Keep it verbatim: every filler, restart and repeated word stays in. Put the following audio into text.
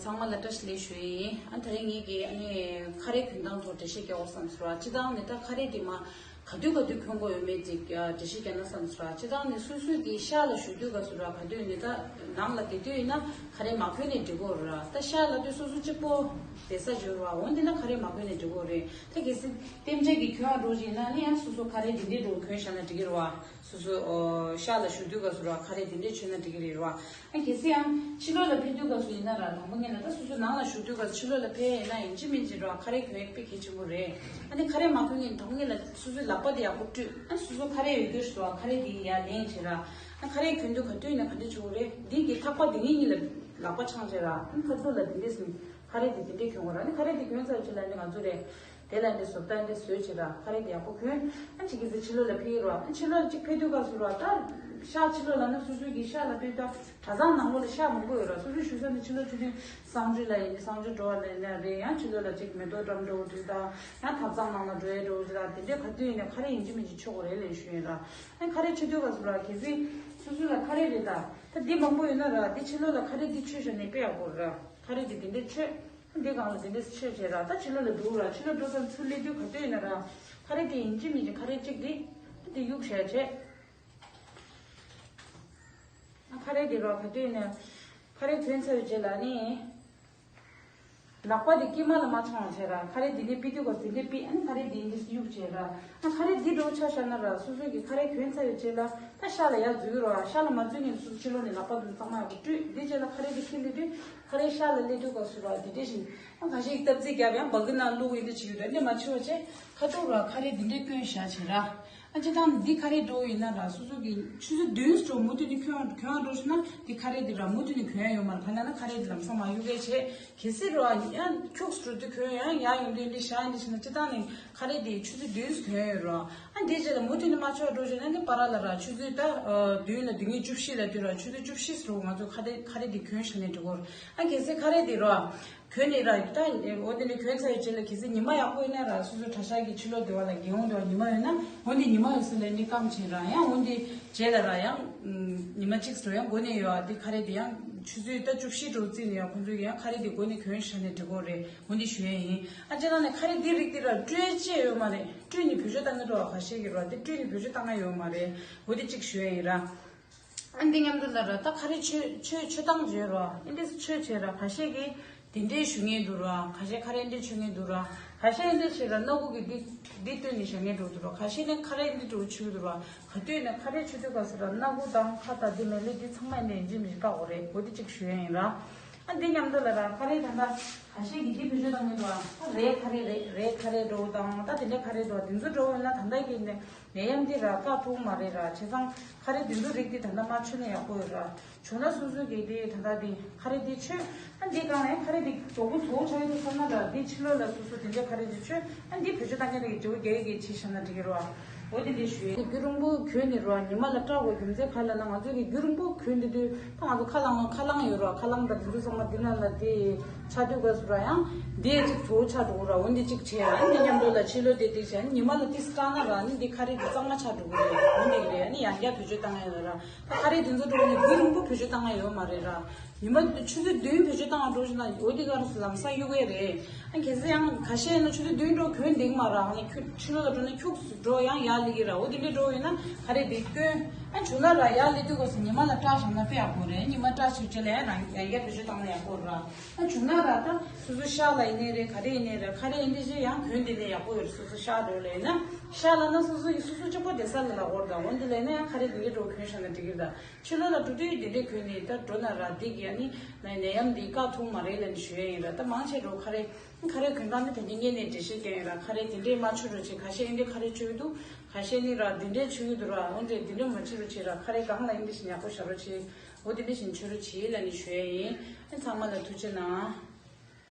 ཚང་མ་ལ་བཀྲ་ཤིས་བདེ་ལེགས་ཞུ་ཡིན། ཨ་ད་རིང་ངེད་ཀྱིས་ཨ་ནི་ཁ་རས་གྱོན་སྟངས་ཐོག་འགྲེལ་བཤད་རྒྱག་དགོས་བསམ་སོང་ར། སྤྱིར་བཏང་ནི་ད་ཁ་རས་དེ་མ་ག་དུས་ག་དུས་གྱོན་དགོས་ཡོད་མེད་ཅིག་འགྲེལ་བཤད་རྒྱག་ན་བསམ་སོང་ར། སྤྱིར་བཏང་ནི་སོ་སོའི་གི་ཤག་ལ་བཞུགས་དུས་སྐབས་སུ་ར། ག་དུས་ནི་ད་ནང་ལ་བསྡད་དུས་ཡིན་ན་ཁ་རས་མ་གྱོན་ནས་འགྲིག་གི་རེད་ར། ད་ཤག་ལ་དུས་སོ་སོ་གཅིག་པོ་བསྡད་ས་ཅིག་ཡོད་ར། འོན་ཏེ་ན་ཁ་རས་མ་གྱོན་ནས་འགྲིག་གི་རེད། ད་གལ་སྲིད་ལྟེམ་ཆས་ཀྱི་གྱོན་འགྲོ་ཅིག་ཡིན་ན་ནི་ཡང་སོ་སོ་ཁ་རས་དེ་འདྲས་འགྲོ་གྱོན་བཞག་ན་འགྲིག་གི་རེད་བ། སོ་སོ་ཨོ་ཤག་ལ་བཞུགས་དུས་སྐབས་སུ་ར་ཁ་རས་དེ་འདྲས་གྱོན་ན་འགྲིག་གི་རེད་ར། ཨ་གལ་སྲིད་ཡང་ཕྱི་ལོགས་ལ་ཕེབས་དུས་སྐབས་སུ་ཡིན་ན་ར། དང་པོ་ཉིད་ལ་ད་སོ་སོ་ནང་ལ་བཞུགས་དུས་སྐབས་སུ་ཕྱི་ལོགས་ལ་ཕེབས་ཡིན་ན་ཡིན་གཅིག་མིན་གཅིག་ར་ཁ་རས་གྱོན་ཡག་དཔེ་གལ་ཆེན་པོ་རེད། ཨ་ནི་ཁ་རས་མ་གྱོན་མཁན་དང་པོ་ཉིད་ལ་སོ་སོའི་ལག་པ་དེ་ཡག་པོ་བཀྲུས། ཨ་སོ་སོ་ཁ་རས་ཡོད་དུས་སུ་ར་ཁ་རས་དེ་ཡར་ལེན་བྱས་ར། ཨ་ཁ་རས་གྱོན་དུས་ག་དུས་ཡིན་ན་ག་འདྲས་བྱེད་དགོས་རེད། འདི་གི་ཐག་པ་དེ་གཉིས་གཉིས་ལ་ལག་པ་འཆང་བྱས་ར། ཨ་ཁ་ཐུག་ལ་དེ་འདྲས་སོང་ཁ་རས་དེ་དེ་འདྲས་གྱོན་དགོས་ར། ཨ་ནི་ཁ་རས་དེ་གྱོན་ཚར་རྗེས་ལ་ནི་ང་ཚོ་རེད། དེ་ལ་འདི་བཟོ་ལྟ་འདི་བཟོས་བྱས་ར་ཁ་རས་འདི་ཡག་པོ་གྱོན། ཨ་ཅིག་གི་ཚེ་ཕྱི་ལོགས་ལ་ཕེབས་ར། ཨ་ཕྱི་ལོགས་ཅིག་ཕེབས་དུས་སྐབས་སུ་ར། ད་ཤག་ཕྱི་ལོགས་ལ་ནི་སོ་སོའི་གི་ཤག་ལ་ཕེབས་ད་གྲྭ་ཚང་ནང་ལོགས་ལ་ཤག་མང་པོ་ཡོད་ར། སོ་སོའི་བཞུགས་ས་ནི་ཕྱི་ལོགས་ཆུ་ཚོད་གསང་སྤྱོད་ལ་ཡིན་གསང་སྤྱོད་འགྲོ་བ་ལ་ཡིན་ན་རེད། ཡང་ཕྱི་ལོགས་ལ་ཅིག་མེ་ཏོག་བཀྲམ་འགྲོ་དུས་ད་ཡང་ཐབ་ཚང་ནང་ལ་འགྲོ་ཡས་འགྲོ་དུས་ད་དེ་འདྲས་ག་དུས་ཡིན་ན་ཁ་རས་ཡིན་གཅིག་མིན་གཅིག་མཆོད་དགོས་རེད་ལབ་ཞུ་ཡིན་ར། ཨ་ཁ་རས་མཆོད་དུས་སྐབས་སུ་ར་གལ་སྲིད་སོ་སོ་ལ་ཁ་རས་རེད་ད། ད་འདི་མང་པོ་ཡོད་ན་ར། འདི་ཕྱི་ལོགས་ལ་ཁ་རས་འདི་མཆོད་བཞག་ནས་དཔེ་ཡག་པོ་ར། ཁ་རས་འདི་དེ་འདྲས་མཆོད། འདི་སྒང་ལ་དེ་འདྲས་མཆོད་བྱས་ར། ད་ཕྱི་ལོགས་ལ་འགྲོ་ར། ཕྱི་ལོགས་འགྲོ་ཙང་ཚུར་སླེབས་དུས་ག་དུས་ཡིན་ན་ར། ཁ་རས་དེ་ཡིན་གཅིག་མིན་གཅིག་ཁ་རས་གཅིག་དེ་དེ་གཡུག་བྱས་བྱས། ཁ་རས་དེ་ར་ག་དུས་ཡིན་ན་ཁ་རས་གྱོན་ཚར་བའི་རྗེས་ལ་ནི། ལག་པ་དེ་དཀྱིལ་མ་ལ་མ་འཆང་བ་བྱས་ར། ཁ་རས་དེ་འདྲས་ཕུད་དུས་སྐབས་དེ་འདྲས་ཕུད། ཨ་ནི་ཁ་རས་དེ་འདྲས་གཡུག་བྱས་ར། ཨ་ཁ་རས་འདི་འགྲོ་ཆ་བཞག་ན་ར། སོ་སོ་གི་ཁ་རས་གྱོན་ཚར་བའི་རྗེས་ལ་ད་ཤག་ལ་ཡར་འཛུལ་ར། ཤག་ལ་མ་འཛུལ་སྔོན་སོ་སོ་ཕྱི་ལོགས་ནས་ལག་པ་དེ་ཚང་མ་ཡག་པོ་བཀྲུས། དེ་རྗེས་ལ་ཁ་རས་དེ་འཁྱེར་སླེབས་དུས་ཁ་རས་ཤག་ལ་སླེབས་དུས་སྐབས་སུ་ར་དེ་འདྲས་བཞིན། ཨ་ཁ་ཤས་ཀྱིས་སྟབས་རྩེ་བརྒྱབ་ཡང་སྦ་གི་ནང་བླུགས་ཡིན་དུ་བྱེད་ཡོད་ར། འདི་མ་བྱེད་པ་བྱས་ཁ་ཐུག་ར་ཁ་རས་འདི་འདྲས་གྱོན་བཞག་བྱས་ར། ཨ་སྤྱིར་བཏང་འདི་ཁ་རས་འགྲོ་ཡིན་ན་ར་སོ་སོ་གི་ཆུ་ཚོད་བདུན་འགྲོ་མུ་མཐུད་ནས་གྱོན་གྱོན་འགྲོ་ཤེས་ན་འདི་ཁ་རས་འདི་ར་མུ་མཐུད་ནས་གྱོན་ཡ་ཡོད་མ་རེད། ག་ལ་ན་ཁ་རས་འདི་ལམ་སང་མ་གཡུག་གས་བྱས། གལ་སྲིད་ར་ཡང་ཁྱུགས་འགྲོ་དུས་གྱོན་ཡང་ཡར་ཡོང་དུས་འདི་བཞག་འདི་བྱས་ན་སྤྱིར་བཏང་ནས་ཁ་རས་འདི་ཆུ་ཚོད་བདུན་གྱོན་ཡོད་ར། ཨ་འདི་རྗེས་ལ་མུ་མཐུད་ནས་མ་ཆོག་འགྲོ་ཤེས་ན་འདི་པ་ར་ལ་ར་ཆུ་ཚོད་ད་བདུན་ལ་བདུན་ཉིས་བཅུ་བཞི་ལ་དུས་ར་ཆུ་ཚོད་བཅུ་བཞི་ཙམ་ང་ཚོ་ཁ་རས་ཁ་རས་འདི་གྱོན་བཞག་ནས་འགྲོ་གི་རེད། ཨ་གལ་སྲིད་ཁ་རས་འདི་ར། གྱོན་ནས་ར་ད་འོ་དེ་ནས་གྱོན་ཚར་བའི་རྗེས་ལ་གལ་སྲིད་ཉི་མ་ཡག་པོ་ཡིན་ན་ར་སོ་སོ་གྲྭ་ཤག་གི་ཕྱི་ལོགས་དེ་བ་ལ་རྒྱལ་ཡོངས་དེ་བ་ཉི་མ་ཡོད་ན་འོ་དེ་ཉི་མ་ཡོད་ས་ལ་འདི་སྐམ་བྱས་ར། ཡང་འོ་དེ་རྗེས་ལ་ར་ཡང་ཉི་མ་གཅིག་ཙམ་ཡང་འགོར་ནས་ཡོད། ཨ་དེ་ཁ་རས་དེ་ཡང་ཆུ་ཚོད་ད་བཅུ་བཞི་འགྲོ་རྩིས་ནས་ཡང་ཁོང་ཚོས་ཡང་ཁ་རས་དེ་འགོར་ནས་གྱོན་བཞག་ནས་འགྲིག་གི་རེད། འོ་དེ་ཞུ་ཡས་ཡིན། ཨ་ཅེ་ན་ནས་ཁ་རས་དེ་རིགས་དེ་ར་སྤྲོད་ཅེས་ཡོད་མ་རེད། སྤྲོད་ནས་བེད་སྤྱོད་བཏང་གི་འགྲོ་བ་ཁ་ཤས་ཀྱི་ར་དེ་སྤྲོད་ནས་བེད་སྤྱོད་བཏང་ཡ་ཡོད་མ་རེད། འོ་དེ་གཅིག་ཞུ་ཡས་ཡིན་ར། ཨ་འདི་མཉམ་དུ་ལ་ར་ད་ཁ་རས་མཆོད་མཆོད་མཆོད་སྟངས་བརྗོད་ར། ཨ་འདི་མཆོད་བྱས་ར་ཁ་ཤས་ཀྱིས་དེ་འདྲས་ཞུ་མཁན་འདུག་ར། ཁ་ཤས་ཁ་རས་འདི་མཆོད་མཁན་འདུག་ར། ཁ་ཤས་འདི་བྱས་ར་སྣ་ཁུག་གི་འདི་འདི་བཏོན་ནས་བཞག་མཁན་འདྲ་འདུག་ར། ཁ་ཤས་ནི་ཁ་རས་འདི་འདྲ་མཆོད་འདུག་ར། ག་དུས་ནས་ཁ་རས་མཆོད་དུས་སྐབས་སུ་ར་སྣ་ཁུག་དང་ཁ་དང་འདི་མལ་ལས་འདི་ཚང་མ་ནས་འཇིམ་བཞིན་བཀག་དགོས་རེད། འོ་འདི་གཅིག་ཞུ་ཡ་ཡིན་ར། ཨ་འདི་མཉམ་དུ་ལ་ར་ཁ་རས་ད་ལྟ་ཁ་ཤས་ཀྱིས་འདི་བེད་སྤྱོད་བཏང་གི་འདུག་ཨ། ད་རས་ཁ་རས་རས་རས་ཁ་རས་འདྲ་བོ་དང་ད་དེ་འདྲའི་ཁ་རས་འདྲ་བོ་དེ་ཚོ་འདྲ་བོ་ཡིན་ན་ད་ལྟ་གི་ནས། ནད་ཡམས་འདི་ར་བཀག་ཐུབ་མ་རེད་ར། བྱས་ཙང་ཁ་རས་དེ་ཚོ་རིགས་དེ་ད་ལྟ་མ་མཆོད་ན་ཡག་པོ་ཡོད་ར། བྱུང་ན་སོ་སོ་གིས་དེ་ད་ལྟ་དེ་ཁ་རས་དེ་མཆོད། ཨ་འདི་གང་ལ་ཡང་ཁ་རས་དེ་གྲོགས་པོ་གཙོ་བོ་ཆགས་ཡོད་དུ་བསམ་ན་ར། དེ་ཕྱི་ལོགས་ལ་སོ་སོ་དེ་འདྲའི་ཁ་རས་དེ་མཆོད། ཨ་འདི་བེད་སྤྱོད་བཏང་མཁན་རེད། ཇོ་རྒྱལ་གྱིས་བྱས་བཞག་ན་འགྲིག་གི་ར། འོ་དེ་འདྲ་ཞུ་ཡས། རྒྱུན་རིང་པོ་གྱོན་ནས་ར་ཉི་མ་ལ་སྐྲག་དགོས་རྒྱུ་མཚན་ག་ལ་ན་ང་ཚོ་གིས་རྒྱུན་རིང་པོ་གྱོན་དེ་དུས་ད་ང་ཚོ་ཁ་རླངས་ཁ་རླངས་ཡོད་ར། ཁ་རླངས་དང་དེ་ཚོ་ཚང་མ་འདི་ན་ལ་དེ། ཆགས་དུས་སྐབས་སུ་ར་ཡང་འདི་གཅིག་གཙོ་བོ་ཆགས་འགྲོ་གི་ར། འོ་འདི་གཅིག་བྱས་ཨ་ནི་མཉམ་དུ་ལ་ཕྱི་ལོགས་དེ་འགྲིག་བྱས་ཨ་ནི་ཉི་མ་ལ་ཏིས་སྐྲག་ན་ར་ཨ་ནི་འདི་ཁ་རས་འདི་གཙང་མ་ཆགས་འགྲོ་གི་རེད། འོ་འདི་རེད། ཨ་ནི་ཡང་བསྐྱར་བེད་སྤྱོད་བཏང་ཡ་ཡོད་ར། ད་ཁ་རས་དེ་ཚོ་འགྲོ་ནི་རྒྱུན་རིང་པོ་བེད་སྤྱོད་བཏང་ཡ་ཡོད་མ་རེད་ར། ཉི་མ་ཆུ་ཚོད་བདུན་བེད་སྤྱོད་བཏང་བ་འགྲོ་བཞིན་ན་འོ་འདི་ག་རུ་ལམ་སང་གཡུག་གི་རེད། ཨ་གལ་སྲིད་ཡང་ཁ་ཤས་ཡིན་ན་ཆུ་ཚོད་བདུན་འགྲོ་གྱོན་འདུག་མ་ར། ཨ་ནི་ཁྱུ་ཕྱི་ལོགས་ལ་འགྲོ་ན་ཁྱུག་སུ་འགྲོ་ཡང་ཡར་སླེབས་ཀྱི་ར། འོ་འདི་འདྲས་འགྲོ་ཡོད་ན་ཁ་རས་འདི་གྱོན། ཨ་བྱུང་ན་ར་ཡར་སླེབས་དུས་སྐབས་སུ་ཉི་མ་ལ་སྐྲག་བཞག་ན་དཔེ་ཡག་པོ་རེད། ཉི་མ་སྐྲག་ཆུ་ཆེ་ལ་ཡང་རང་ཡང་བསྐྱར་བེད་སྤྱོད་བཏང་ན་ཡག་པོ་ར། ཨ་བྱུང་ན་ར་ད་སོ་སོ་ཤག་ལ་ཡིན་ནའི་རེད། ག་རེ་ཡིན་ནའི་རེད། ཁ་རས་འདི་བཞིན་ཡང་གྱོན་འདི་ནས་ཡག་པོ་ཡོད་རེད། སོ་སོ་ཤག་འགྲོ་ལ་ཡིན་ན་ཤག་ལ་ན་སོ་སོ་ཡི་སོ་སོ་གཅིག་པོ་བསྡད་ས་ལ་ལ་འོར་དང་འོན་ཏེ་ལ་ཡིན་ན་ཡང་ཁ་རས་འདི་འདྲས་འགྲོ་གྱོན་བཞག་ན་འགྲིག་གི་རེད། ད་ཕྱི་ལོགས་ལ་འགྲོ་དུས་འདི་འདྲས་གྱོན་ནས་ད་འགྲོ་ན་ར་འདི་གི་ཨ་ནི་ན་ནད་ཡམས་འདི་བཀག་ཐུབ་མ་རེད་ལབ་ནས་ཞུ་ཡ་ཡིན་ར། ད་མང་ཆེ་འགྲོ་ཁ་རས་ཁ་རས་གྱོན་སྟངས་ནི་ད་གིན་སྔོན་ནས་འགྲེལ་བཤད་བསྐྱོན་ཡོད་ར། ཁ་རས་དེ་འདྲས་མ་མཆོད་རོགས་བྱེད། ཁ་ཤས་ཨེ་འདྲས་ཁ་རས་མཆོད་ཀྱི་འདུག་ཁ་ཤས་ནི་ར་འདི་འདྲས་མཆོད་ཀྱི་འདུག་ར། འོན་ཏེ་འདི་འདྲས་མ་མཆོད་རོགས་བྱེད་ར། ཁ་རས་སྒང་ལ་ཨེ་འདྲས་ཞིག་ཡག་པོ་བཞག་རོགས་བྱེད། འོ་དེ་འདྲས་ཞིག་མཆོད་རོགས་བྱེད་ལབ་ནས་ཞུ་ཡ་ཡིན། ཨ་ཚང་མ་ལ་ཐུགས་རྗེ་གནང་།